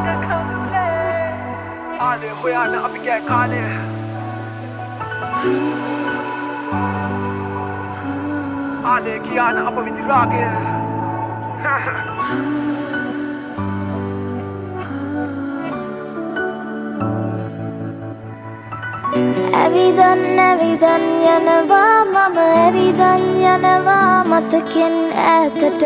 අග කඳුලේ. ආලේ හොයන්න අපි කෑ කාලේ. ආලේ කියාන අප විඳි රාගය. ඇවිදන් ඇවිදන් යනවා මම, ඇවිදන් යනවා මතකෙන් ඈතට.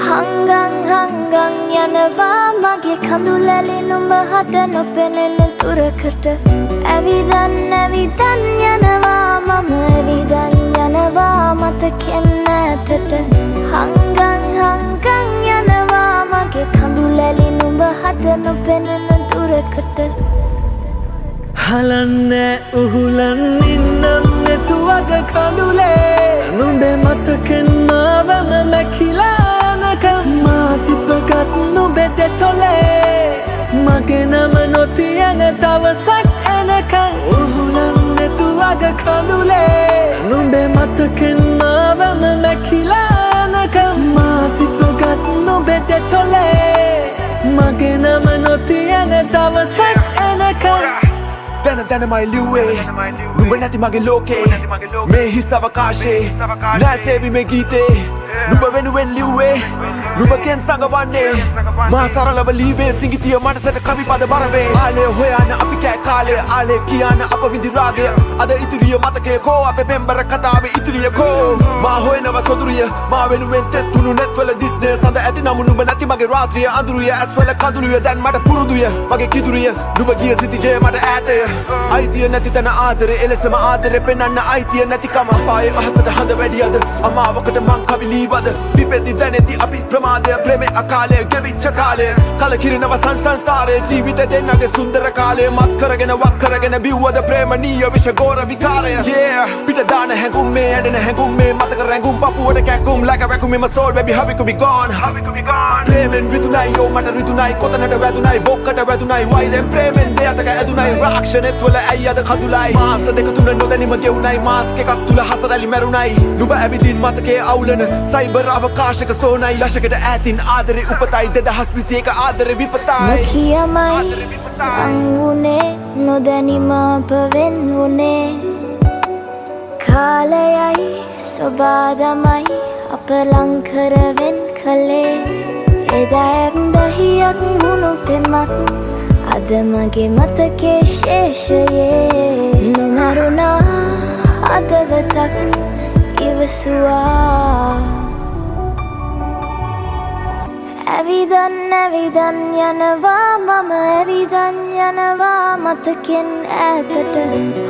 හංගන් හංගන් යනවා මගේ කඳුලැලි නුඹ හට නොපෙනෙන දුරකට. ඇවිදන් ඇවිදන් යනවා මම, ඇවිදන් යනවා මතකෙන් ඈතට. හංගන් හංගන් යනවා මගේ කඳුලැලි නුඹ හට නොපෙනෙන දුරකට. හලන්නේ උහුලන් ඉන්නම් නැතුව අග කඳුලේ. නුඹේ මතකෙන් මාවම මැකිලා යනකම් මා සිපගත් නුඹේ දෙතොලේ. මගේ නම නොතියන දවසක් එනකන් උහුලන් නැතුව අග කඳුලේ. නුඹේ මතකෙන් මාවම මැකිලා යනකම් මා සිපගත් නුඹේ දෙතොලේ. මගේ නම නොතියන දවසක් එනකන්. දැන දැනමයි ලිව්වේ නුඹ නැති මගේ ලෝකේ. මේ හිස් අවකාශේ නෑ සේවි මේ ගීතේ. නුඹ වෙනුවෙන් ලිව්වේ, නුඹගෙන් සඟවන්නේ. මා සරලව ලීවේ සිංගිතිය මනසට කවි පද බර වේ. ආලය හොයන්න අපි කෑ කාලය. ආලය කියන්න අප විඳි රාගය. අද ඉතිරිය මතකය කෝ? අපේ පෙම්බර කතාවේ ඉතිරිය කෝ? මා හොයනවා සොදුරිය. මා වෙනුවෙන් තෙත් වුණු නෙත්වල දිස්නය. සඳ ඇති නමු නුඹ නැති මගේ රාත්‍රිය අඳුරුය. ඇස්වල කඳුළුය දැන් මට පුරුදුය. මගේ කිදුරිය නුඹ ගිය සිටිජය මට ඈතය. අයිතිය නැති තැන ආදරේ, එලෙසම ආදරේ පෙන්වන්න අයිතිය නැතිකම. පායේ අහසට හඳ වැඩියද? අමාවකට මං කවි ලීවද? පිපෙති දැනෙති අපි ප්‍රමාදය. ප්‍රේමේ අකාලය ගෙවිච්ච කාලය. කලකිරෙනව සංසාරේ. ජීවිත දෙන්නගේ සුන්දර කාලය මත් කරගෙන වක් කරගෙන බිව්වද ප්‍රේමණීය විෂ ගෝර විකාරය? Yeah, පිට දාන හැඟුම් මේ ඇඩෙන හැඟුම් මේ මතක රැඟුම් පපුවට කැක්කුම්. Like a vacuum in my soul, baby, how we could be gone, how we could be gone. ප්‍රේමෙන් රිදුනයි යෝ මට රිදුනයි. කොතනට වැදුනයි? බොක්කට වැදුනයි. වෛරෙන් ප්‍රේමෙන් දෙයතක ඇදුනයි. රාක්ෂණෙත් වල ඇයි අද කඳුලයි? මාස දෙක තුන නොදැනීම ගෙවුනයි. මාස්ක් එකක් තුල හසරැලි මැරුණයි. නුඹ ඇවිදින් මතකයේ අවුලන සයිබර් අවකාශක සෝනයි. දශකට ඈතින් ආදරේ උපතයි. 2021 ආදරේ විපතයි. නොකියමයි ලං වුණේ, නොදැනීම අප වෙන් වුණේ. කාලයයි සොබාදමයි අප ලං කර වෙන් කළේ. එදා ඇබ්බැහියක් වුණු පෙමක් අද මගේ මතකේ ශේෂයේ. නොමරුණා හදවතක් ඉවසුවා. ඇවිදන් ඇවිදන් යනවා මම, ඇවිදන් යනවා මතකෙන් ඈතට.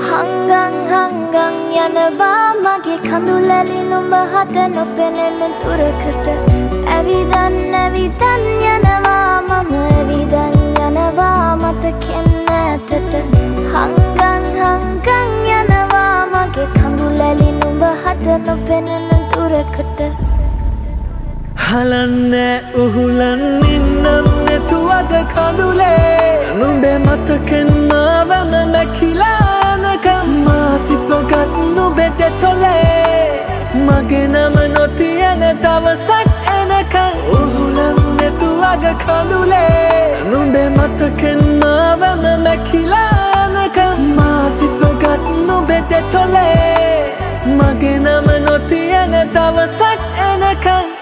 හංගන් හංගන් යනවා මගේ කඳුලැලි නුඹ හට නොපෙනෙන දුරකට. ඇවිදන් ඇවිදන් යනවා මම, ඇවිදන් යනවා මතකෙන් ඈතට. හංගන් හංගන් යනවා මගේ කඳුලැලි නුඹ හට නොපෙනෙන දුරකට. හලන්නේ උහුලන් ඉන්නම් නැතුව අග කඳුලේ. නුඹේ මතකෙන් මාවම මැකිලා යනකම් මා සිපගත් නුඹේ දෙතොලේ. මගේ නම නොතියන දවසක් එනකන් උහුලන් නැතුව අග කඳුලේ. නුඹේ මතකෙන් මාවම මැකිලා යනකම් මා සිපගත් නුඹේ දෙතොලේ. මගේ නම නොතියන දවසක් එනකන්.